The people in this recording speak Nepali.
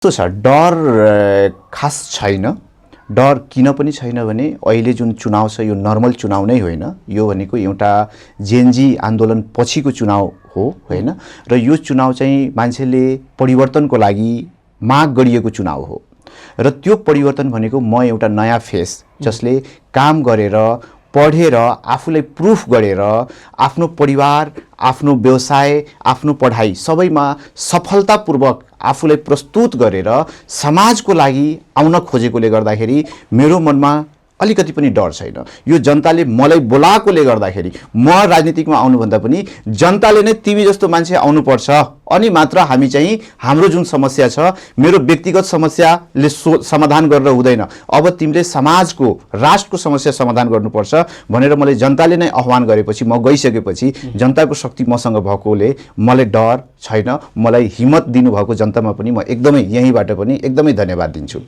कस्तो छ डर खास छैन। डर किन पनि छैन भने अहिले जुन चुनाव छ यो नर्मल चुनाव नै होइन। यो भनेको एउटा जेनजी आन्दोलन पछिको चुनाव हो हैन र यो चुनाव चाहिँ मान्छेले परिवर्तनको लागि माग गरिएको चुनाव हो र त्यो परिवर्तन भनेको म एउटा नयाँ फेस जसले काम गरेर पढेर आफूलाई प्रुफ गरेर आफ्नो परिवार आफ्नो व्यवसाय आफ्नो पढाइ सबैमा सफलतापूर्वक आफूलाई प्रस्तुत गरेर समाजको लागि आउन खोजेकोले गर्दाखेरि मेरो मनमा अलिकति पनि डर छैन। यो जनताले मलाई बोलाएकोले गर्दाखेरि म राजनीतिकमा आउनुभन्दा पनि जनताले नै तिमी जस्तो मान्छे आउनुपर्छ अनि मात्र हामी चाहिँ हाम्रो जुन समस्या छ मेरो व्यक्तिगत समस्याले समाधान गरेर हुँदैन, अब तिमीले समाजको राष्ट्रको समस्या समाधान गर्नुपर्छ भनेर मलाई जनताले नै आह्वान गरेपछि म गइसकेपछि जनताको शक्ति मसँग भएकोले मलाई डर छैन। मलाई हिम्मत दिनुभएको जनतामा पनि म एकदमै यहीँबाट पनि एकदमै धन्यवाद दिन्छु।